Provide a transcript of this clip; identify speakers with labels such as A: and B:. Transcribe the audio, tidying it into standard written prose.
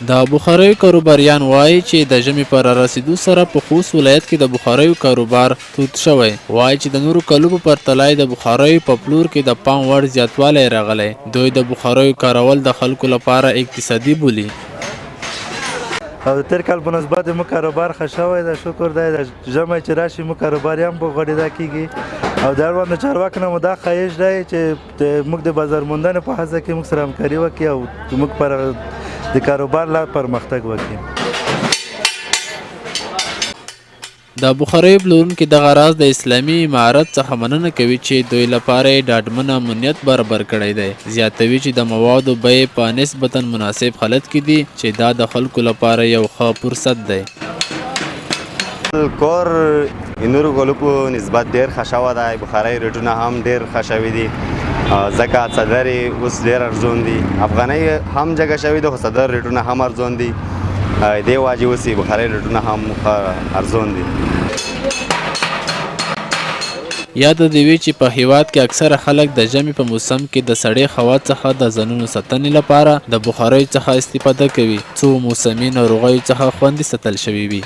A: د بخاریو کاروباریان وايي چې د ژمي په رارسېدو سره په خوست ولایت کې د بخاریو کاروبار تود شوی. وايي چې د نورو کلو په پرتله یې د بخاریو په پلور کې د پام وړ زیاتوالی راغلی. دوی د بخاریو کارول د خلکو لپاره اقتصادي بولي.
B: او د تېر کال په نسبت زموږ کاروبار ښه شوی دی، شکر دی. د ژمی چې راشي موږ کاروبار یې هم په غوړېدا کېږي او د اړوندو چارواکو نه مو دا خواهش دی چې د موږ د بازار موندنې په هڅه کې موږ سره همکاري وکړي او موږ پر د کاروبار لا پرمختګ وکړي.
A: د بخاریو پلورونکي دغه راز د اسلامي امارت څخه مننه کوي چې دوی لپاره یې ډاډمن امنیت برابر کړی دی. زیاتوي چې د موادو بیې په نسبتاً مناسب حالت کې دي چې دا د خلکو لپاره یو ښه فرصت دی.
C: کور نورو کولو په نسبت ډیر ښه شوی دی، بخارۍ ریټونه هم ډیر ښه شوي دي، ځکه څادر یې اوس ډیر ارزون دي، افغانۍ هم جګه شوې ده خو څادر ریټونه هم ارزون دي، دې وجې اوس یې بخارۍ ریټونه هم ښه ارزون دي.
A: یاده دې وي چې په هېواد کې اکثره خلک د ژمي په موسم کې د سړې هوا څخه د ځانونو ساتنې لپاره د بخاریو څخه استفاده کوي څو موسمي ناروغیو څخه خوندي ساتل شوي وي.